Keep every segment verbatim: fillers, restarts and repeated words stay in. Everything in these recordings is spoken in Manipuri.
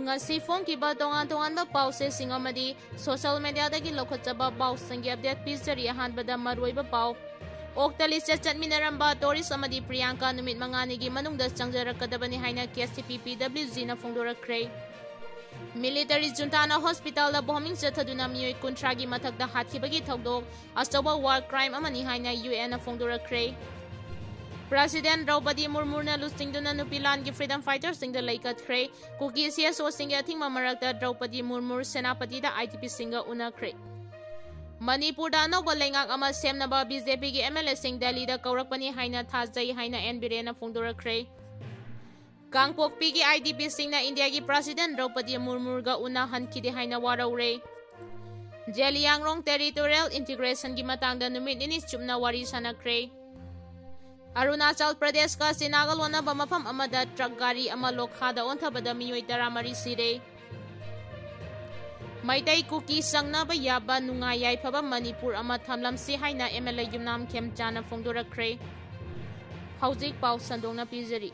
ꯉꯁꯤ ꯐꯣꯡꯈꯤꯕ ꯇꯣꯉꯥꯟ ꯇꯣꯉꯥꯟꯕ ꯄꯥꯎꯆꯦꯁꯤꯡ ꯑꯃꯗꯤ social mediaꯗꯒꯤ ꯂꯧꯈꯠꯆꯕ ꯄꯥꯎꯁꯤꯡꯒꯤ update ꯄꯤꯖꯔꯤ꯫ ꯑꯍꯥꯟꯕꯗ ꯃꯔꯨꯑꯣꯏꯕ ꯄꯥꯎ꯫ ꯑꯣꯛꯇ ꯂꯤꯆꯠ ꯆꯠꯃꯤꯟꯅꯔꯝꯕ tourist ꯑꯃꯗꯤ ꯄ꯭ꯔꯤꯌꯥꯡꯀꯥ ꯅꯨꯃꯤꯠ ꯃꯉꯥꯅꯤꯒꯤ ꯃꯅꯨꯡꯗ ꯆꯪꯖꯔꯛꯀꯗꯕꯅꯤ ꯍꯥꯏꯅ KCP PWGꯅ ꯐꯣꯡꯗꯣꯔꯛꯈ꯭ꯔꯦ꯫ Military juntaꯅ hospitalꯗ bombing ꯆꯠꯊꯗꯨꯅ ꯃꯤꯑꯣꯏ ꯀꯨꯟꯊ꯭ꯔꯥꯒꯤ ꯃꯊꯛꯇ ꯍꯥꯠꯈꯤꯕꯒꯤ ꯊꯧꯗꯣꯛ ꯑꯆꯧꯕ war crime ꯑꯃꯅꯤ ꯍꯥꯏꯅ UNꯅ ꯐꯣꯡꯗꯣꯔꯛꯈ꯭ꯔꯦ꯫ President ꯗ꯭ꯔꯧꯄꯗꯤ ꯃꯨꯔꯃꯨꯅ ꯂꯨꯆꯤꯡꯗꯨꯅ ꯅꯨꯄꯤ ꯂꯥꯟꯒꯤ freedom fighterꯁꯤꯡꯗ ꯂꯩꯀꯠꯈ꯭ꯔꯦ꯫ ꯀꯨꯀꯤ CSOꯁꯤꯡꯒꯤ ꯑꯊꯤꯡꯕ ꯃꯔꯛꯇ ꯗ꯭ꯔꯧꯄꯗꯤ ꯃꯨꯔꯃꯨ ꯁꯦꯅꯥꯄꯇꯤꯗ IDPꯁꯤꯡꯒ ꯎꯅꯈ꯭ꯔꯦ꯫ ꯃꯅꯤꯄꯨꯔꯗ ꯑꯅꯧꯕ ꯂꯩꯉꯥꯛ ꯑꯃ ꯁꯦꯝꯅꯕ BJPꯒꯤ MLAꯁꯤꯡ ꯗꯦꯜꯂꯤꯗ ꯀꯧꯔꯛꯄꯅꯤ ꯍꯥꯏꯅ ꯊꯥꯖꯩ ꯍꯥꯏꯅ ꯑꯦꯟ ꯕꯤꯔꯦꯟꯅ ꯐꯣꯡꯗꯣꯔꯛꯈ꯭ꯔꯦ꯫ ꯀꯥꯡꯄꯣꯛꯄꯤꯒꯤ IDPꯁꯤꯡꯅ ꯏꯟꯗꯤꯌꯥꯒꯤ President ꯗ꯭ꯔꯧꯄꯗꯤ ꯃꯨꯔꯃꯨꯒ ꯎꯅꯍꯟꯈꯤꯗꯦ ꯍꯥꯏꯅ ꯋꯥꯔꯧꯔꯦ꯫ ꯖꯦꯂꯤꯌꯥꯡꯔꯣꯡ territorial integrationꯒꯤ ꯃꯇꯥꯡꯗ ꯅꯨꯃꯤꯠ ꯅꯤꯅꯤ ꯆꯨꯞꯅ ꯋꯥꯔꯤ ꯁꯥꯟꯅꯈ꯭ꯔꯦ꯫ ꯑꯔꯨꯅꯥꯆꯜ ꯄ꯭ꯔꯗꯦꯁꯀ ꯆꯤꯅꯥꯒ ꯂꯣꯟꯅꯕ ꯃꯐꯝ ꯑꯃꯗ truck ꯒꯥꯔꯤ ꯑꯃ ꯂꯣꯈꯥꯗ ꯑꯣꯟꯊꯕꯗ ꯃꯤꯑꯣꯏ ꯇꯔꯥꯃꯔꯤ ꯁꯤꯔꯦ꯫ ꯃꯩꯇꯩ ꯀꯨꯀꯤ ꯆꯪꯅꯕ ꯌꯥꯕ ꯅꯨꯡꯉꯥꯏ ꯌꯥꯏꯐꯕ ꯃꯅꯤꯄꯨꯔ ꯑꯃ ꯊꯝꯂꯝꯁꯤ ꯍꯥꯏꯅ MLA ꯌꯨꯝꯅꯥꯝ ꯈꯦꯝꯆꯥꯅ ꯐꯣꯡꯗꯣꯔꯛꯈ꯭ꯔꯦ꯫ ꯍꯧꯖꯤꯛ ꯄꯥꯎ ꯁꯟꯗꯣꯛꯅ ꯄꯤꯖꯔꯤ꯫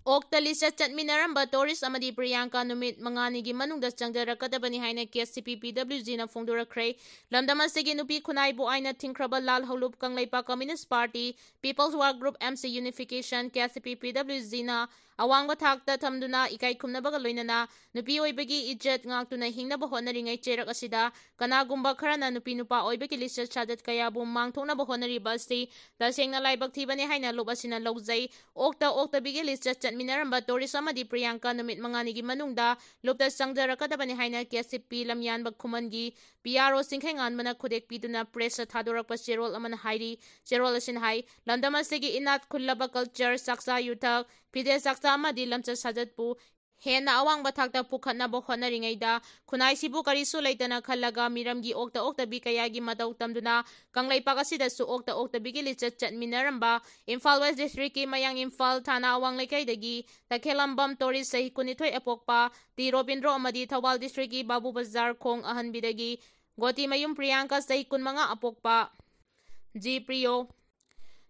ꯑꯣꯛꯇ ꯂꯤꯆꯠ ꯆꯠꯃꯤꯟꯅꯔꯝꯕ tourist ꯑꯃꯗꯤ ꯄ꯭ꯔꯤꯌꯥꯡꯀꯥ ꯅꯨꯃꯤꯠ ꯃꯉꯥꯅꯤꯒꯤ ꯃꯅꯨꯡꯗ ꯆꯪꯖꯔꯛꯀꯗꯕꯅꯤ ꯍꯥꯏꯅ KCP PWGꯅ ꯐꯣꯡꯗꯣꯔꯛꯈ꯭ꯔꯦ꯫ ꯂꯝꯗꯝ ꯑꯁꯤꯒꯤ ꯅꯨꯄꯤ ꯈꯨꯟꯅꯥꯏꯕꯨ ꯑꯥꯏꯟꯅ ꯊꯤꯡꯈ꯭ꯔꯕ ꯂꯥꯜꯍꯧꯂꯨꯞ Kangleipak Communist Party, People's Work Group, MC Unification, KCP PWGꯅ ꯑꯋꯥꯡꯕ ꯊꯥꯛꯇ ꯊꯝꯗꯨꯅ ꯏꯀꯥꯏ ꯈꯨꯝꯅꯕꯒ ꯂꯣꯏꯅꯅ ꯅꯨꯄꯤ ꯑꯣꯏꯕꯒꯤ ꯏꯖꯠ ꯉꯥꯛꯇꯨꯅ ꯍꯤꯡꯅꯕ ꯍꯣꯠꯅꯔꯤꯉꯩ ꯆꯩꯔꯛ ꯑꯁꯤꯗ ꯀꯅꯥꯒꯨꯝꯕ ꯈꯔꯅ ꯅꯨꯄꯤ ꯅꯨꯄꯥ ꯑꯣꯏꯕꯒꯤ ꯂꯤꯆꯠ ꯁꯥꯖꯠ ꯀꯌꯥꯕꯨ ꯃꯥꯡꯊꯣꯛꯅꯕ ꯍꯣꯠꯅꯔꯤꯕ ꯑꯁꯤ ꯇꯁꯦꯡꯅ ꯂꯥꯏꯕꯛ ꯊꯤꯕꯅꯤ ꯍꯥꯏꯅ ꯂꯨꯞ ꯑꯁꯤꯅ ꯂꯧꯖꯩ꯫ ꯑꯣꯛꯇ ꯑꯣꯛꯇꯕꯤꯒꯤ ꯂꯤꯆꯠ ꯆꯠꯃꯤꯟꯅꯔꯝꯕ tourist ꯑꯃꯗꯤ ꯄ꯭ꯔꯤꯌꯥꯡꯀꯥ ꯅꯨꯃꯤꯠ ꯃꯉꯥꯅꯤꯒꯤ ꯃꯅꯨꯡꯗ ꯂꯨꯞꯇ ꯆꯪꯖꯔꯛꯀꯗꯕꯅꯤ ꯍꯥꯏꯅ KCP ꯂꯝꯌꯥꯟꯕ ꯈꯨꯃꯟꯒꯤ PRO ꯆꯤꯡꯈꯩꯉꯥꯟꯕꯅ ꯈꯨꯗꯦꯛ ꯄꯤꯗꯨꯅ pressꯇ ꯊꯥꯗꯣꯔꯛꯄ ꯆꯦꯔꯣꯜ ꯑꯃꯅ ꯍꯥꯏꯔꯤ꯫ ꯆꯦꯔꯣꯜ ꯑꯁꯤꯅ ꯍꯥꯏ, ꯂꯝꯗꯝ ꯑꯁꯤꯒꯤ ꯏꯅꯥꯠ ꯈꯨꯜꯂꯕ culture, ꯆꯥꯛꯆꯥ ꯌꯨꯊꯛ, ꯐꯤꯖꯦꯠ ꯆꯥꯛꯆꯥ ꯑꯃꯗꯤ ꯂꯝꯆꯠ ꯁꯥꯖꯠꯄꯨ ꯍꯦꯟꯅ ꯑꯋꯥꯡꯕ ꯊꯥꯛꯇ ꯄꯨꯈꯠꯅꯕ ꯍꯣꯠꯅꯔꯤꯉꯩꯗ ꯈꯨꯟꯅꯥꯏꯁꯤꯕꯨ ꯀꯔꯤꯁꯨ ꯂꯩꯇꯅ ꯈꯜꯂꯒ ꯃꯤꯔꯝꯒꯤ ꯑꯣꯛꯇ ꯑꯣꯛꯇꯕꯤ ꯀꯌꯥꯒꯤ ꯃꯇꯧ ꯇꯝꯗꯨꯅ ꯀꯪꯂꯩꯄꯥꯛ ꯑꯁꯤꯗꯁꯨ ꯑꯣꯛꯇ ꯑꯣꯛꯇꯕꯤꯒꯤ ꯂꯤꯆꯠ ꯆꯠꯃꯤꯟꯅꯔꯝꯕ ꯏꯝꯐꯥꯜ West Districtꯀꯤ ꯃꯌꯥꯡ ꯏꯝꯐꯥꯜ ꯊꯥꯅ ꯑꯋꯥꯡ ꯂꯩꯀꯥꯏꯗꯒꯤ ꯇꯈꯦꯂꯝꯕꯝ tourist ꯆꯍꯤ ꯀꯨꯟꯅꯤꯊꯣꯏ ꯑꯄꯣꯛꯄ ꯇꯤ ꯔꯣꯕꯤꯟꯗ꯭ꯔꯣ ꯑꯃꯗꯤ ꯊꯧꯕꯥꯜ Districtꯀꯤ ꯕꯥꯕꯨ ꯕꯖꯥꯔ ꯈꯣꯡ ꯑꯍꯟꯕꯤꯗꯒꯤ ꯒꯣꯇꯤꯃꯌꯨꯝ ꯄ꯭ꯔꯤꯌꯥꯡꯀꯥ ꯆꯍꯤ ꯀꯨꯟꯃꯉꯥ ꯑꯄꯣꯛꯄ ꯖꯤ ꯄ꯭ꯔꯤꯌꯣ,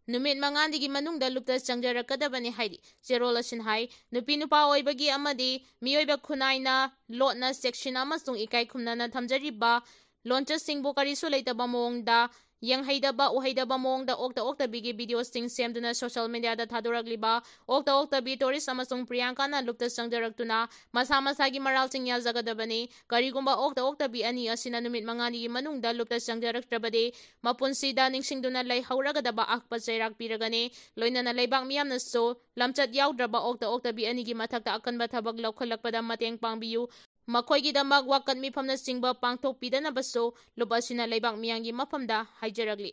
ꯅꯨꯃꯤꯠ ꯃꯉꯥꯅꯤꯒꯤ ꯃꯅꯨꯡꯗ ꯂꯨꯞꯇ ꯆꯪꯖꯔꯛꯀꯗꯕꯅꯤ ꯍꯥꯏꯔꯤ꯫ ꯆꯦꯔꯣꯜ ꯑꯁꯤꯅ ꯍꯥꯏ, ꯅꯨꯄꯤ ꯅꯨꯄꯥ ꯑꯣꯏꯕꯒꯤ ꯑꯃꯗꯤ ꯃꯤꯑꯣꯏꯕ ꯈꯨꯟꯅꯥꯏꯅ ꯂꯣꯠꯅ ꯆꯦꯛꯁꯤꯟ ꯑꯃꯁꯨꯡ ꯏꯀꯥꯏ ꯈꯨꯝꯅꯅ ꯊꯝꯖꯔꯤꯕ ꯂꯣꯟꯆꯠꯁꯤꯡꯕꯨ ꯀꯔꯤꯁꯨ ꯂꯩꯇꯕ ꯃꯑꯣꯡꯗ, ꯌꯦꯡꯍꯩꯗꯕ ꯎꯍꯩꯗꯕ ꯃꯑꯣꯡꯗ ꯑꯣꯛꯇ ꯑꯣꯛꯇꯕꯤꯒꯤ ꯚꯤꯗꯤꯑꯣꯁꯤꯡ ꯁꯦꯝꯗꯨꯅ ꯁꯣꯁꯤꯌꯦꯜ ꯃꯤꯗꯤꯌꯥꯗ ꯊꯥꯗꯣꯔꯛꯂꯤꯕ ꯑꯣꯛꯇ ꯑꯣꯛꯇꯕꯤ ꯇꯣꯔꯤꯁ ꯑꯃꯁꯨꯡ ꯄ꯭ꯔꯤꯌꯥꯡꯀꯥꯅ ꯂꯨꯞꯇ ꯆꯪꯖꯔꯛꯇꯨꯅ ꯃꯁꯥ ꯃꯁꯥꯒꯤ ꯃꯔꯥꯜꯁꯤꯡ ꯌꯥꯖꯒꯗꯕꯅꯤ꯫ ꯀꯔꯤꯒꯨꯝꯕ ꯑꯣꯛꯇ ꯑꯣꯛꯇꯕꯤ ꯑꯅꯤ ꯑꯁꯤꯅ ꯅꯨꯃꯤꯠ ꯃꯉꯥꯅꯤꯒꯤ ꯃꯅꯨꯡꯗ ꯂꯨꯞꯇ ꯆꯪꯖꯔꯛꯇ꯭ꯔꯕꯗꯤ ꯃꯄꯨꯟꯁꯤꯗ ꯅꯤꯡꯁꯤꯡꯗꯨꯅ ꯂꯩꯍꯧꯔꯒꯗꯕ ꯑꯀꯄ ꯆꯩꯔꯥꯛ ꯄꯤꯔꯒꯅꯤ꯫ ꯂꯣꯏꯅꯅ ꯂꯩꯕꯥꯛ ꯃꯤꯌꯥꯝꯅꯁꯨ ꯂꯝꯆꯠ ꯌꯥꯎꯗ꯭ꯔꯕ ꯑꯣꯛꯇ ꯑꯣꯛꯇꯕꯤ ꯑꯅꯤꯒꯤ ꯃꯊꯛꯇ ꯑꯀꯟꯕ ꯊꯕꯛ ꯂꯧꯈꯠꯂꯛꯄꯗ ꯃꯇꯦꯡ ꯄꯥꯡꯕꯤꯌꯨ꯫ ꯃꯈꯣꯏꯒꯤꯗꯃꯛ ꯋꯥꯀꯠ ꯃꯤꯐꯝꯅꯆꯤꯡꯕ ꯄꯥꯡꯊꯣꯛꯄꯤꯗꯅꯕꯁꯨ ꯂꯨꯞ ꯑꯁꯤꯅ ꯂꯩꯕꯥꯛ ꯃꯤꯌꯥꯝꯒꯤ ꯃꯐꯝꯗ ꯍꯥꯏꯖꯔꯛꯂꯤ꯫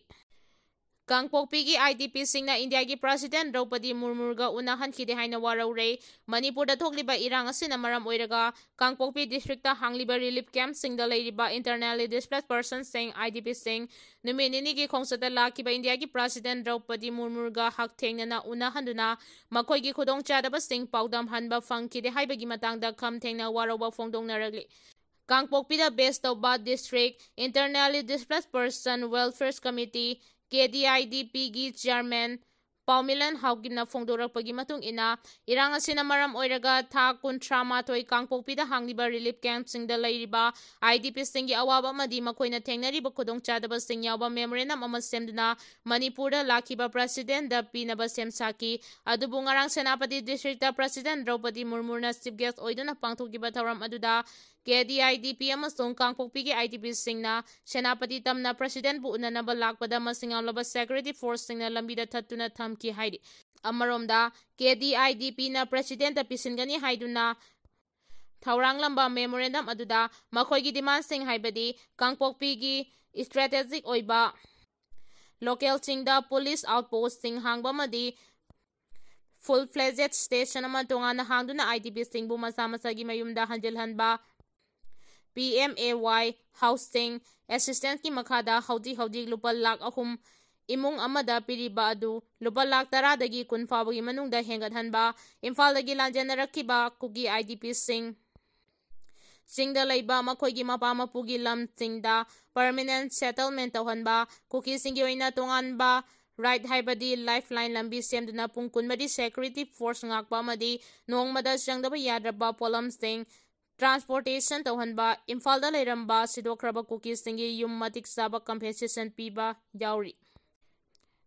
ꯀꯥꯡꯄꯣꯛꯄꯤꯒꯤ IDPꯁꯤꯡꯅ ꯏꯟꯗꯤꯌꯥꯒꯤ ꯄ꯭ꯔꯁꯤꯗꯦꯟ ꯗ꯭ꯔꯧꯄꯗꯤ ꯃꯨꯔꯃꯨꯒ ꯎꯅꯍꯟꯈꯤꯗꯦ ꯍꯥꯏꯅ ꯋꯥꯔꯧꯔꯦ꯫ ꯃꯅꯤꯄꯨꯔꯗ ꯊꯣꯛꯂꯤꯕ ꯏꯔꯥꯡ ꯑꯁꯤꯅ ꯃꯔꯝ ꯑꯣꯏꯔꯒ ꯀꯥꯡꯄꯣꯛꯄꯤ ꯗꯤꯁꯇ꯭ꯔꯤꯛꯇ ꯍꯥꯡꯂꯤꯕ ꯔꯤꯂꯤꯐ ꯀꯦꯝꯞꯁꯤꯡꯗ ꯂꯩꯔꯤꯕ internally displaced personꯁꯤꯡ, IDPꯁꯤꯡ, ꯅꯨꯃꯤꯠ ꯅꯤꯅꯤꯒꯤ ꯈꯣꯡꯆꯠꯇ ꯂꯥꯛꯈꯤꯕ ꯏꯟꯗꯤꯌꯥꯒꯤ ꯄ꯭ꯔꯁꯤꯗꯦꯟ ꯗ꯭ꯔꯧꯄꯗꯤ ꯃꯨꯔꯃꯨꯒ ꯍꯛꯊꯦꯡꯅꯅ ꯎꯅꯍꯟꯗꯨꯅ ꯃꯈꯣꯏꯒꯤ ꯈꯨꯗꯣꯡꯆꯥꯗꯕꯁꯤꯡ ꯄꯥꯎꯗꯝꯍꯟꯕ ꯐꯪꯈꯤꯗꯦ ꯍꯥꯏꯕꯒꯤ ꯃꯇꯥꯡꯗ ꯈꯝ ꯊꯦꯡꯅ ꯋꯥꯔꯧꯕ ꯐꯣꯡꯗꯣꯛꯅꯔꯛꯂꯤ꯫ ꯀꯥꯡꯄꯣꯛꯄꯤꯗ ꯕꯦꯁ ꯇꯧꯕ district internally displaced person welfare committee, KDIDPꯒꯤ ꯆꯤꯌꯥꯔꯃꯦꯟ ꯄꯥꯎꯃꯤꯂꯟ ꯍꯥꯎꯀꯤꯞꯅ ꯐꯣꯡꯗꯣꯔꯛꯄꯒꯤ ꯃꯇꯨꯡ ꯏꯟꯅ, ꯏꯔꯥꯡ ꯑꯁꯤꯅ ꯃꯔꯝ ꯑꯣꯏꯔꯒ ꯊꯥ ꯀꯨꯟꯊ꯭ꯔꯥ ꯃꯥꯊꯣꯏ ꯀꯥꯡꯄꯣꯛꯄꯤꯗ ꯍꯥꯡꯂꯤꯕ ꯔꯤꯂꯤꯐ ꯀꯦꯝꯞꯁꯤꯡꯗ ꯂꯩꯔꯤꯕ IDPꯁꯤꯡꯒꯤ ꯑꯋꯥꯕ ꯑꯃꯗꯤ ꯃꯈꯣꯏꯅ ꯊꯦꯡꯅꯔꯤꯕ ꯈꯨꯗꯣꯡꯆꯥꯗꯕꯁꯤꯡ ꯌꯥꯎꯕ ꯃꯦꯃꯣꯔꯦꯟꯗꯝ ꯑꯃ ꯁꯦꯝꯗꯨꯅ ꯃꯅꯤꯄꯨꯔꯗ ꯂꯥꯛꯈꯤꯕ ꯄ꯭ꯔꯁꯤꯗꯦꯟꯗ ꯄꯤꯅꯕ ꯁꯦꯝ ꯁꯥꯈꯤ꯫ ꯑꯗꯨꯕꯨ ꯉꯔꯥꯡ ꯁꯦꯅꯥꯄꯇꯤ ꯗꯤꯁꯇ꯭ꯔꯤꯛꯇ ꯄ꯭ꯔꯁꯤꯗꯦꯟ ꯗ꯭ꯔꯧꯄꯗꯤ ꯃꯨꯔꯃꯨꯅ ꯆꯤꯐ ꯒꯦꯁ ꯑꯣꯏꯗꯨꯅ ꯄꯥꯡꯊꯣꯛꯈꯤꯕ ꯊꯧꯔꯝ ꯑꯗꯨꯗ KDIDP ꯑꯃꯁꯨꯡ ꯀꯥꯡꯄꯣꯛꯄꯤꯒꯤ IDPꯁꯤꯡꯅ ꯁꯦꯅꯥꯄꯇꯤ ꯇꯝꯅ ꯄ꯭ꯔꯁꯤꯗꯦꯟꯕꯨ ꯎꯅꯅꯕ ꯂꯥꯛꯄꯗ ꯃꯁꯤꯡ ꯌꯥꯝꯂꯕ ꯁꯦꯀ꯭ꯌꯨꯔꯤꯇꯤ ꯐꯣꯔꯁꯁꯤꯡꯅ ꯂꯝꯕꯤꯗ ꯊꯠꯇꯨꯅ ꯊꯝꯈꯤ ꯍꯥꯏꯔꯤ꯫ ꯑꯃꯔꯣꯝꯗ, KDIDPꯅ ꯄ꯭ꯔꯁꯤꯗꯦꯟꯗ ꯄꯤꯁꯤꯟꯒꯅꯤ ꯍꯥꯏꯗꯨꯅ ꯊꯧꯔꯥꯡꯂꯝꯕ ꯃꯦꯃꯣꯔꯦꯟꯗꯝ ꯑꯗꯨꯗ ꯃꯈꯣꯏꯒꯤ ꯗꯤꯃꯥꯟꯁꯤꯡ, ꯍꯥꯏꯕꯗꯤ ꯀꯥꯡꯄꯣꯛꯄꯤꯒꯤ ꯏꯁꯇ꯭ꯔꯦꯇꯦꯖꯤꯛ ꯑꯣꯏꯕ ꯂꯣꯀꯦꯜꯁꯤꯡꯗ ꯄꯨꯂꯤꯁ ꯑꯥꯎꯠꯄꯣꯁꯁꯤꯡ ꯍꯥꯡꯕ ꯑꯃꯗꯤ ꯐꯨꯜ ꯐ꯭ꯂꯦꯖꯦꯠ ꯁ꯭ꯇꯦꯁꯟ ꯑꯃ ꯇꯣꯉꯥꯟꯅ ꯍꯥꯡꯗꯨꯅ IDPꯁꯤꯡꯕꯨ ꯃꯁꯥ ꯃꯁꯥꯒꯤ ꯃꯌꯨꯝꯗ ꯍꯟꯖꯤꯜꯍꯟꯕ, PMAY ꯍꯥꯎꯁꯤꯡ ꯑꯦꯁꯤꯁꯇꯦꯟꯁꯀꯤ ꯃꯈꯥꯗ ꯍꯧꯖꯤꯛ ꯍꯧꯖꯤꯛ ꯂꯨꯄꯥ ꯂꯥꯈ ꯑꯍꯨꯝ ꯏꯃꯨꯡ ꯑꯃꯗ ꯄꯤꯔꯤꯕ ꯑꯗꯨ ꯂꯨꯄꯥ ꯂꯥꯈ ꯇꯔꯥꯗꯒꯤ ꯀꯨꯟ ꯐꯥꯎꯕꯒꯤ ꯃꯅꯨꯡꯗ ꯍꯦꯟꯒꯠꯍꯟꯕ, ꯏꯝꯐꯥꯜꯗꯒꯤ ꯂꯥꯟꯖꯦꯟꯅꯔꯛꯈꯤꯕ ꯀꯨꯀꯤ IDPꯁꯤꯡ, ꯆꯤꯡꯗ ꯂꯩꯕ ꯃꯈꯣꯏꯒꯤ ꯃꯄꯥ ꯃꯄꯨꯒꯤ ꯂꯝꯁꯤꯡꯗ ꯄꯔꯃꯤꯅꯦꯟ ꯁꯦꯇꯜꯃꯦꯟ ꯇꯧꯍꯟꯕ, ꯀꯨꯀꯤꯁꯤꯡꯒꯤ ꯑꯣꯏꯅ ꯇꯣꯉꯥꯟꯕ RITE ꯍꯥꯏꯕꯗꯤ Lifeline ꯂꯝꯕꯤ ꯁꯦꯝꯗꯨꯅ ꯄꯨꯡ ꯀꯨꯟꯃꯔꯤ security force ꯉꯥꯛꯄ ꯑꯃꯗꯤ ꯅꯣꯡꯃꯗ ꯆꯪꯗꯕ ꯌꯥꯗ꯭ꯔꯕ ꯄꯣꯠꯂꯝꯁꯤꯡ transportation ꯇꯧꯍꯟꯕ, ꯏꯝꯐꯥꯜꯗ ꯂꯩꯔꯝꯕ ꯁꯤꯗꯣꯛꯈ꯭ꯔꯕ ꯀꯨꯀꯤꯁꯤꯡꯒꯤ ꯌꯨꯝ ꯃꯇꯤꯛ ꯆꯥꯕ compensation ꯄꯤꯕ ꯌꯥꯎꯔꯤ꯫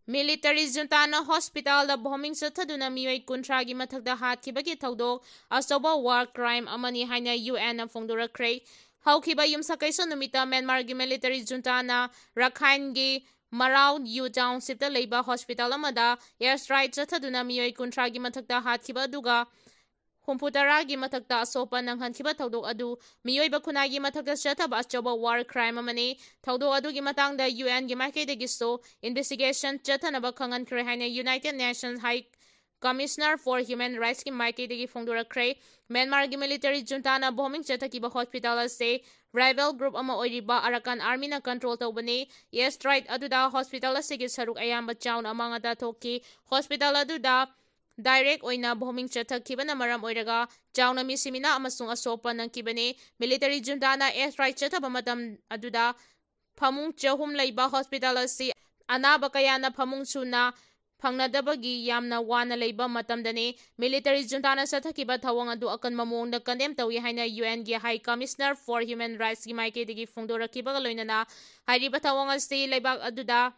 Military juntaꯅ hospitalꯗ bombing ꯆꯠꯊꯗꯨꯅ ꯃꯤꯑꯣꯏ ꯀꯨꯟꯊ꯭ꯔꯥꯒꯤ ꯃꯊꯛꯇ ꯍꯥꯠꯈꯤꯕꯒꯤ ꯊꯧꯗꯣꯛ ꯑꯆꯧꯕ war crime ꯑꯃꯅꯤ ꯍꯥꯏꯅ UNꯅ ꯐꯣꯡꯗꯣꯔꯛꯈ꯭ꯔꯦ꯫ ꯍꯧꯈꯤꯕ ꯌꯨꯝꯁꯀꯩꯁ ꯅꯨꯃꯤꯠꯇ ꯃ꯭ꯌꯥꯟꯃꯥꯔꯒꯤ military juntaꯅ ꯔꯈꯥꯏꯟꯒꯤ ꯃꯔꯥꯎ ꯌꯨ townshipꯇ ꯂꯩꯕ hospital ꯑꯃꯗ air strike ꯆꯠꯊꯗꯨꯅ ꯃꯤꯑꯣꯏ ꯀꯨꯟꯊ꯭ꯔꯥꯒꯤ ꯃꯊꯛꯇ ꯍꯥꯠꯈꯤꯕ ꯑꯗꯨꯒ ꯍꯨꯝꯐꯨ ꯇꯔꯥꯒꯤ ꯃꯊꯛꯇ ꯑꯁꯣꯛꯄ ꯅꯪꯍꯟꯈꯤꯕ ꯊꯧꯗꯣꯛ ꯑꯗꯨ ꯃꯤꯑꯣꯏꯕ ꯈꯨꯟꯅꯥꯏꯒꯤ ꯃꯊꯛꯇ ꯆꯠꯊꯕ ꯑꯆꯧꯕ war crime ꯑꯃꯅꯤ꯫ ꯊꯧꯗꯣꯛ ꯑꯗꯨꯒꯤ ꯃꯇꯥꯡꯗ UNꯒꯤ ꯃꯥꯏꯀꯩꯗꯒꯤꯁꯨ investigation ꯆꯠꯊꯅꯕ ꯈꯪꯍꯟꯈ꯭ꯔꯦ ꯍꯥꯏꯅ United Nations High Commissioner for Human Rightsꯀꯤ ꯃꯥꯏꯀꯩꯗꯒꯤ ꯐꯣꯡꯗꯣꯔꯛꯈ꯭ꯔꯦ꯫ ꯃ꯭ꯌꯥꯟꯃꯥꯔꯒꯤ military juntaꯅ bombing ꯆꯠꯊꯈꯤꯕ hospital ꯑꯁꯤ rebel group ꯑꯃ ꯑꯣꯏꯔꯤꯕ Arakan Armyꯅ control ꯇꯧꯕꯅꯤ꯫ Air strike ꯑꯗꯨꯗ hospital ꯑꯁꯤꯒꯤ ꯁꯔꯨꯛ ꯑꯌꯥꯝꯕ ꯆꯥꯎꯅ ꯑꯃꯥꯡ ꯑꯇꯥ ꯊꯣꯛꯈꯤ꯫ Hospital ꯑꯗꯨꯗ direct ꯑꯣꯏꯅ bombing ꯆꯠꯊꯈꯤꯕꯅ ꯃꯔꯝ ꯑꯣꯏꯔꯒ ꯆꯥꯎꯅ ꯃꯤꯁꯤ ꯃꯤꯅꯥ ꯑꯃꯁꯨꯡ ꯑꯁꯣꯛꯄ ꯅꯪꯈꯤꯕꯅꯤ꯫ Military juntaꯅ air strike ꯆꯠꯊꯕ ꯃꯇꯝ ꯑꯗꯨꯗ ꯐꯃꯨꯡ ꯆꯍꯨꯝ ꯂꯩꯕ hospital ꯑꯁꯤ ꯑꯅꯥꯕ ꯀꯌꯥꯅ ꯐꯃꯨꯡ ꯁꯨꯅ ꯐꯪꯅꯗꯕꯒꯤ ꯌꯥꯝꯅ ꯋꯥꯅ ꯂꯩꯕ ꯃꯇꯝꯗꯅꯤ꯫ Military juntaꯅ ꯆꯠꯊꯈꯤꯕ ꯊꯧꯑꯣꯡ ꯑꯗꯨ ꯑꯀꯟꯕ ꯃꯑꯣꯡꯗ condemn ꯇꯧꯏ ꯍꯥꯏꯅ UNꯒꯤ High Commissioner for Human Rightsꯀꯤ ꯃꯥꯏꯀꯩꯗꯒꯤ ꯐꯣꯡꯗꯣꯔꯛꯈꯤꯕꯒ ꯂꯣꯏꯅꯅ ꯍꯥꯏꯔꯤꯕ ꯊꯧꯑꯣꯡ ꯑꯁꯤ ꯂꯩꯕꯥꯛ ꯑꯗꯨꯗ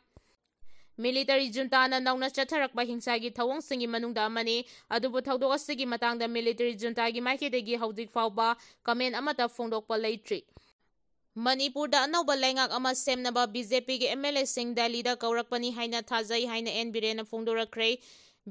military juntaꯅ ꯅꯧꯅ ꯆꯠꯊꯔꯛꯄ ꯍꯤꯡꯁꯥꯒꯤ ꯊꯧꯑꯣꯡꯁꯤꯡꯒꯤ ꯃꯅꯨꯡꯗ ꯑꯃꯅꯤ꯫ ꯑꯗꯨꯕꯨ ꯊꯧꯗꯣꯛ ꯑꯁꯤꯒꯤ ꯃꯇꯥꯡꯗ military juntaꯒꯤ ꯃꯥꯏꯀꯩꯗꯒꯤ ꯍꯧꯖꯤꯛ ꯐꯥꯎꯕ comment ꯑꯃꯠꯇ ꯐꯣꯡꯗꯣꯛꯄ ꯂꯩꯇ꯭ꯔꯤ꯫ ꯃꯅꯤꯄꯨꯔꯗ ꯑꯅꯧꯕ ꯂꯩꯉꯥꯛ ꯑꯃ ꯁꯦꯝꯅꯕ BJPꯒꯤ MLAꯁꯤꯡ ꯗꯦꯜꯂꯤꯗ ꯀꯧꯔꯛꯄꯅꯤ ꯍꯥꯏꯅ ꯊꯥꯖꯩ ꯍꯥꯏꯅ N ꯕꯤꯔꯦꯟꯅ ꯐꯣꯡꯗꯣꯔꯛꯈ꯭ꯔꯦ꯫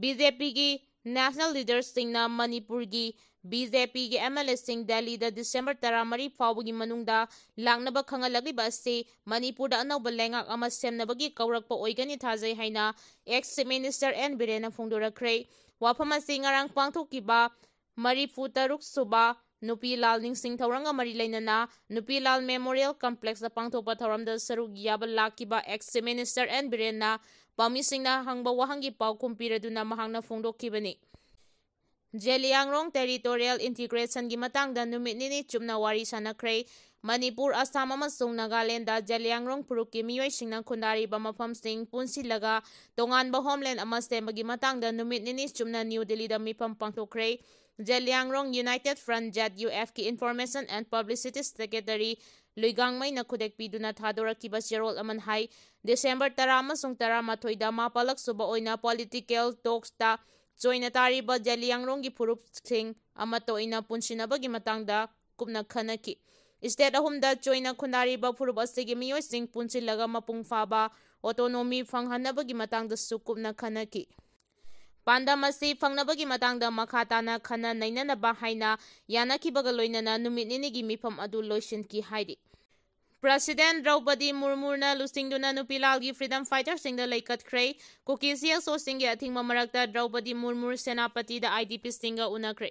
BJPꯒꯤ national leaderꯁꯤꯡꯅ ꯃꯅꯤꯄꯨꯔꯒꯤ BJPꯒꯤ MLAꯁꯤꯡ ꯗꯦꯜꯂꯤꯗ December ꯇꯔꯥꯃꯔꯤ ꯐꯥꯎꯕꯒꯤ ꯃꯅꯨꯡꯗ ꯂꯥꯛꯅꯕ ꯈꯪꯍꯜꯂꯛꯂꯤꯕ ꯑꯁꯤ ꯃꯅꯤꯄꯨꯔꯗ ꯑꯅꯧꯕ ꯂꯩꯉꯥꯛ ꯑꯃ ꯁꯦꯝꯅꯕꯒꯤ ꯀꯧꯔꯛꯄ ꯑꯣꯏꯒꯅꯤ ꯊꯥꯖꯩ ꯍꯥꯏꯅ ex Chief Minister N ꯕꯤꯔꯦꯟꯅ ꯐꯣꯡꯗꯣꯔꯛꯈ꯭ꯔꯦ꯫ ꯋꯥꯐꯝ ꯑꯁꯤ ꯉꯔꯥꯡ ꯄꯥꯡꯊꯣꯛꯈꯤꯕ ꯃꯔꯤꯐꯨ ꯇꯔꯨꯛ ꯁꯨꯕ ꯅꯨꯄꯤ ꯂꯥꯜ ꯅꯤꯡꯁꯤꯡ ꯊꯧꯔꯝꯒ ꯃꯔꯤ ꯂꯩꯅꯅ ꯅꯨꯄꯤ ꯂꯥꯜ Memorial Complexꯇ ꯄꯥꯡꯊꯣꯛꯄ ꯊꯧꯔꯝꯗ ꯁꯔꯨꯛ ꯌꯥꯕ ꯂꯥꯛꯈꯤꯕ ex Chief Minister N ꯕꯤꯔꯦꯟꯅ ꯄꯥꯎꯃꯤꯁꯤꯡꯅ ꯍꯪꯕ ꯋꯥꯍꯪꯒꯤ ꯄꯥꯎꯈꯨꯝ ꯄꯤꯔꯗꯨꯅ ꯃꯍꯥꯛꯅ ꯐꯣꯡꯗꯣꯛꯈꯤꯕꯅꯤ꯫ ꯖꯦꯂꯤꯌꯥꯡꯔꯣꯡ territorial integrationꯒꯤ ꯃꯇꯥꯡꯗ ꯅꯨꯃꯤꯠ ꯅꯤꯅꯤ ꯆꯨꯞꯅ ꯋꯥꯔꯤ ꯁꯥꯟꯅꯈ꯭ꯔꯦ꯫ ꯃꯅꯤꯄꯨꯔ, ꯑꯁꯥꯝ ꯑꯃꯁꯨꯡ ꯅꯥꯒꯥꯂꯦꯟꯗ ꯖꯦꯂꯤꯌꯥꯡꯔꯣꯡ ꯐꯨꯔꯨꯞꯀꯤ ꯃꯤꯑꯣꯏꯁꯤꯡꯅ ꯈꯨꯟꯗꯥꯔꯤꯕ ꯃꯐꯝꯁꯤꯡ ꯄꯨꯟꯁꯤꯜꯂꯒ ꯇꯣꯉꯥꯟꯕ ꯍꯣꯝꯂꯦꯟ ꯑꯃ ꯁꯦꯝꯕꯒꯤ ꯃꯇꯥꯡꯗ ꯅꯨꯃꯤꯠ ꯅꯤꯅꯤ ꯆꯨꯞꯅ ꯅ꯭ꯌꯨ ꯗꯤꯜꯂꯤꯗ ꯃꯤꯐꯝ ꯄꯥꯡꯊꯣꯛꯈ꯭ꯔꯦ꯫ Zeliangrong United Front, Z U F ꯀꯤ Information and Publicity Secretary ꯂꯨꯏꯒꯥꯡꯃꯩꯅ ꯈꯨꯗꯦꯛ ꯄꯤꯗꯨꯅ ꯊꯥꯗꯣꯔꯛꯈꯤꯕ ꯆꯦꯔꯣꯜ ꯑꯃꯅ ꯍꯥꯏ, ꯗꯤꯁꯦꯝꯕꯔ ꯇꯔꯥ ꯑꯃꯁꯨꯡ ꯇꯔꯥꯃꯥꯊꯣꯏꯗ ꯃꯥꯄꯜꯂꯛ ꯁꯨꯕ ꯑꯣꯏꯅ political talks ꯇ ꯆꯣꯏꯅ ꯇꯥꯔꯤꯕ ꯖꯦꯂꯤꯌꯥꯡꯔꯣꯡꯒꯤ ꯐꯨꯔꯨꯞꯁꯤꯡ ꯑꯃꯠꯇ ꯑꯣꯏꯅ ꯄꯨꯟꯁꯤꯟꯅꯕꯒꯤ ꯃꯇꯥꯡꯗ ꯀꯨꯞꯅ ꯈꯟꯅꯈꯤ꯫ State ꯑꯍꯨꯝꯗ ꯆꯣꯏꯅ ꯈꯨꯟꯗꯥꯔꯤꯕ ꯐꯨꯔꯨꯞ ꯑꯁꯤꯒꯤ ꯃꯤꯑꯣꯏꯁꯤꯡ ꯄꯨꯟꯁꯤꯜꯂꯒ ꯃꯄꯨꯡ ꯐꯥꯕ autonomy ꯐꯪꯍꯟꯅꯕꯒꯤ ꯃꯇꯥꯡꯗꯁꯨ ꯀꯨꯞꯅ ꯈꯟꯅꯈꯤ꯫ ꯄꯥꯟꯗꯝ ꯑꯁꯤ ꯐꯪꯅꯕꯒꯤ ꯃꯇꯥꯡꯗ ꯃꯈꯥ ꯇꯥꯅ ꯈꯟꯅ ꯅꯩꯅꯅꯕ ꯍꯥꯏꯅ ꯌꯥꯅꯈꯤꯕꯒ ꯂꯣꯏꯅꯅ ꯅꯨꯃꯤꯠ ꯅꯤꯅꯤꯒꯤ ꯃꯤꯐꯝ ꯑꯗꯨ ꯂꯣꯏꯁꯤꯟꯈꯤ ꯍꯥꯏꯔꯤ꯫ President ꯗ꯭ꯔꯧꯄꯗꯤ ꯃꯨꯔꯃꯨꯅ ꯂꯨꯆꯤꯡꯗꯨꯅ ꯅꯨꯄꯤ ꯂꯥꯜꯒꯤ freedom fighter ꯁꯤꯡꯗ ꯂꯩꯀꯠꯈ꯭ꯔꯦ꯫ ꯀꯨꯀꯤ CSO ꯁꯤꯡꯒꯤ ꯑꯊꯤꯡꯕ ꯃꯔꯛꯇ ꯗ꯭ꯔꯧꯄꯗꯤ ꯃꯨꯔꯃꯨ ꯁꯦꯅꯥꯄꯇꯤꯗ IDP ꯁꯤꯡꯒ ꯎꯅꯈ꯭ꯔꯦ꯫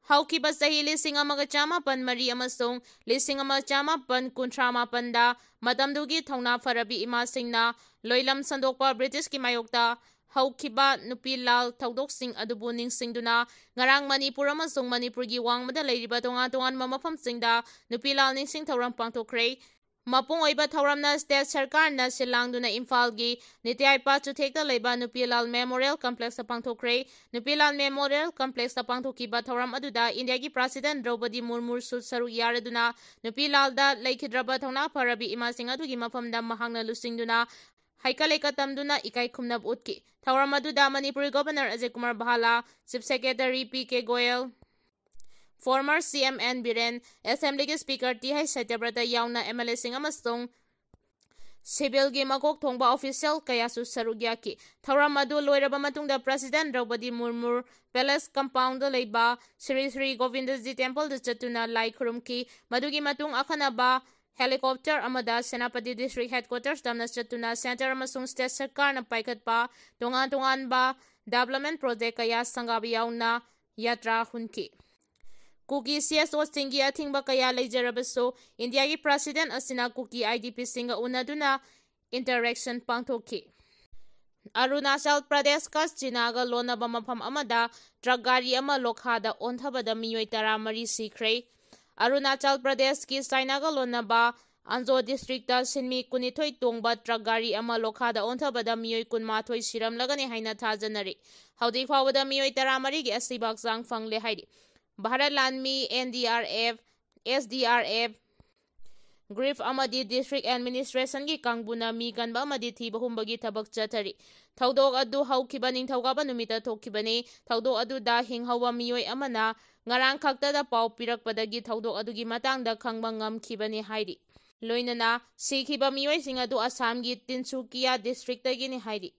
ꯍꯧꯈꯤꯕ ꯆꯍꯤ ꯂꯤꯁꯤꯡ ꯑꯃꯒ ꯆꯥꯃꯥꯄꯟ ꯃꯔꯤ ꯑꯃꯁꯨꯡ ꯂꯤꯁꯤꯡ ꯑꯃ ꯆꯥꯃꯥꯄꯟ ꯀꯨꯟꯊ꯭ꯔꯥ ꯃꯥꯄꯟꯗ ꯃꯇꯝꯗꯨꯒꯤ ꯊꯧꯅꯥ ꯐꯔꯕꯤ ꯏꯃꯥꯁꯤꯡꯅ ꯂꯣꯏꯂꯝ ꯁꯟꯗꯣꯛꯄ British ꯀꯤ ꯃꯥꯌꯣꯛꯇ ꯍꯧꯈꯤꯕ ꯅꯨꯄꯤ ꯂꯥꯜ ꯊꯧꯗꯣꯛꯁꯤꯡ ꯑꯗꯨꯕꯨ ꯅꯤꯡꯁꯤꯡꯗꯨꯅ ꯉꯔꯥꯡ ꯃꯅꯤꯄꯨꯔ ꯑꯃꯁꯨꯡ ꯃꯅꯤꯄꯨꯔꯒꯤ ꯋꯥꯡꯃꯗ ꯂꯩꯔꯤꯕ ꯇꯣꯉꯥꯟ ꯇꯣꯉꯥꯟꯕ ꯃꯐꯝꯁꯤꯡꯗ ꯅꯨꯄꯤ ꯂꯥꯜ ꯅꯤꯡꯁꯤꯡ ꯊꯧꯔꯝ ꯄꯥꯡꯊꯣꯛꯈ꯭ꯔꯦ꯫ ꯃꯄꯨꯡ ꯑꯣꯏꯕ ꯊꯧꯔꯝꯅ state ꯁꯔꯀꯥꯔꯅ ꯁꯤꯜ ꯂꯥꯡꯗꯨꯅ ꯏꯝꯐꯥꯜꯒꯤ ꯅꯤꯇ꯭ꯌꯥꯏꯄꯥ ꯆꯨꯊꯦꯛꯇ ꯂꯩꯕ ꯅꯨꯄꯤ ꯂꯥꯜ Memorial Complex ꯇ ꯄꯥꯡꯊꯣꯛꯈ꯭ꯔꯦ꯫ ꯅꯨꯄꯤ ꯂꯥꯜ Memorial Complex ꯇ ꯄꯥꯡꯊꯣꯛꯈꯤꯕ ꯊꯧꯔꯝ ꯑꯗꯨꯗ ꯏꯟꯗꯤꯌꯥꯒꯤ President ꯗ꯭ꯔꯧꯄꯗꯤ ꯃꯨꯔꯃꯨꯁꯨ ꯁꯔꯨꯛ ꯌꯥꯔꯗꯨꯅ ꯅꯨꯄꯤ ꯂꯥꯜꯗ ꯂꯩꯈꯤꯗ꯭ꯔꯕ ꯊꯧꯅꯥ ꯐꯔꯕꯤ ꯏꯃꯥꯁꯤꯡ ꯑꯗꯨꯒꯤ ꯃꯐꯝꯗ ꯃꯍꯥꯛꯅ ꯂꯨꯆꯤꯡꯗꯨꯅ ꯍꯩꯀꯠ ꯂꯩꯀꯠ ꯇꯝꯗꯨꯅ ꯏꯀꯥꯏ ꯈꯨꯝꯅꯕ ꯎꯠꯈꯤ꯫ ꯊꯧꯔꯝ ꯑꯗꯨꯗ ꯃꯅꯤꯄꯨꯔꯒꯤ Governor Ajay Kumar Bhalla, Chief Secretary P K Goyal, former CM N Biren, Assembly ꯒꯤ Speaker ꯇꯤ ꯍꯩꯆ ꯁꯇ꯭ꯌꯕ꯭ꯔꯇ ꯌꯥꯎꯅ MLA ꯁꯤꯡ ꯑꯃꯁꯨꯡ civil ꯒꯤ ꯃꯀꯣꯛ ꯊꯣꯡꯕ official ꯀꯌꯥꯁꯨ ꯁꯔꯨꯛ ꯌꯥꯈꯤ꯫ ꯊꯧꯔꯝ ꯑꯗꯨ ꯂꯣꯏꯔꯕ ꯃꯇꯨꯡꯗ President ꯗ꯭ꯔꯧꯄꯗꯤ ꯃꯨꯔꯃꯨ Palace Compound ꯗ ꯂꯩꯕ ꯁ꯭ꯔꯤ ꯁ꯭ꯔꯤ ꯒꯣꯕꯤꯟꯗꯖꯤ Temple ꯗ ꯆꯠꯇꯨꯅ ꯂꯥꯏ ꯈꯨꯔꯨꯝꯈꯤ꯫ ꯃꯗꯨꯒꯤ ꯃꯇꯨꯡ ꯑꯈꯟꯅꯕ helicopter ꯑꯃꯗ ꯁꯦꯅꯥꯄꯇꯤ District Headquarters ꯇꯝꯅ ꯆꯠꯇꯨꯅ Centre ꯑꯃꯁꯨꯡ State ꯁꯔꯀꯥꯔꯅ ꯄꯥꯏꯈꯠꯄ ꯇꯣꯉꯥꯟ ꯇꯣꯉꯥꯟꯕ development project ꯀꯌꯥ ꯁꯪꯒꯥꯕ ꯌꯥꯎꯅ ꯌꯥꯇ꯭ꯔꯥ ꯍꯨꯟꯈꯤ꯫ ꯀꯨꯀꯤ CSO ꯁꯤꯡꯒꯤ ꯑꯊꯤꯡꯕ ꯀꯌꯥ ꯂꯩꯖꯔꯕꯁꯨ, ꯏꯟꯗꯤꯌꯥꯒꯤ President ꯑꯁꯤꯅ ꯀꯨꯀꯤ IDP ꯁꯤꯡꯒ ꯎꯅꯗꯨꯅ interaction ꯄꯥꯡꯊꯣꯛꯈꯤ꯫ ꯑꯔꯨꯅꯥꯆꯜ ꯄ꯭ꯔꯗꯦꯁꯀ ꯆꯤꯅꯥꯒ ꯂꯣꯟꯅꯕ ꯃꯐꯝ ꯑꯃꯗ truck ꯒꯥꯔꯤ ꯑꯃ ꯂꯣꯈꯥꯗ ꯑꯣꯟꯊꯕꯗ ꯃꯤꯑꯣꯏ ꯇꯔꯥꯃꯔꯤ ꯁꯤꯈ꯭ꯔꯦ꯫ ꯑꯔꯨꯅꯥꯆꯜ ꯄ꯭ꯔꯗꯦꯁꯀꯤ ꯆꯥꯏꯅꯥꯒ ꯂꯣꯟꯅꯕ ꯑꯟꯖꯣ ꯗꯤꯁꯇ꯭ꯔꯤꯛꯇ ꯁꯤꯟꯃꯤ ꯀꯨꯟꯅꯤꯊꯣꯏ ꯇꯣꯡꯕ ꯇ꯭ꯔꯛ ꯒꯥꯔꯤ ꯑꯃ ꯂꯣꯈꯥꯗ ꯑꯣꯟꯊꯕꯗ ꯃꯤꯑꯣꯏ ꯀꯨꯟꯃꯥꯊꯣꯏ ꯁꯤꯔꯝꯂꯒꯅꯤ ꯍꯥꯏꯅ ꯊꯥꯖꯅꯔꯤ꯫ ꯍꯧꯖꯤꯛ ꯐꯥꯎꯕꯗ ꯃꯤꯑꯣꯏ ꯇꯔꯥꯃꯔꯤꯒꯤ ꯑꯁꯤꯕ ꯍꯛꯆꯥꯡ ꯐꯪꯂꯦ ꯍꯥꯏꯔꯤ꯫ ꯚꯥꯔꯠ ꯂꯥꯟꯃꯤ, N D R F, S D R F, grief ꯑꯃꯗꯤ ꯗꯤꯁꯇ꯭ꯔꯤꯛ ꯑꯦꯗꯃꯤꯅꯤꯁꯇ꯭ꯔꯦꯁꯟꯒꯤ ꯀꯥꯡꯕꯨꯅ ꯃꯤ ꯀꯟꯕ ꯑꯃꯗꯤ ꯊꯤꯕ ꯍꯨꯝꯕꯒꯤ ꯊꯕꯛ ꯆꯠꯊꯔꯤ꯫ ꯊꯧꯗꯣꯛ ꯑꯗꯨ ꯍꯧꯈꯤꯕ ꯅꯤꯡꯊꯧꯀꯥꯕ ꯅꯨꯃꯤꯠꯇ ꯊꯣꯛꯈꯤꯕꯅꯤ꯫ ꯊꯧꯗꯣꯛ ꯑꯗꯨꯗ ꯍꯤꯡꯍꯧꯕ ꯃꯤꯑꯣꯏ ꯑꯃꯅ ꯉꯔꯥꯡ ꯈꯛꯇꯗ ꯄꯥꯎ ꯄꯤꯔꯛꯄꯗꯒꯤ ꯊꯧꯗꯣꯛ ꯑꯗꯨꯒꯤ ꯃꯇꯥꯡꯗ ꯈꯪꯕ ꯉꯝꯈꯤꯕꯅꯤ ꯍꯥꯏꯔꯤ꯫ ꯂꯣꯏꯅꯅ ꯁꯤꯈꯤꯕ ꯃꯤꯑꯣꯏꯁꯤꯡ ꯑꯗꯨ ꯑꯁꯥꯝꯒꯤ ꯇꯤꯟꯁꯨꯀꯤꯌꯥ ꯗꯤꯁꯇ꯭ꯔꯤꯛꯇꯒꯤꯅꯤ ꯍꯥꯏꯔꯤ꯫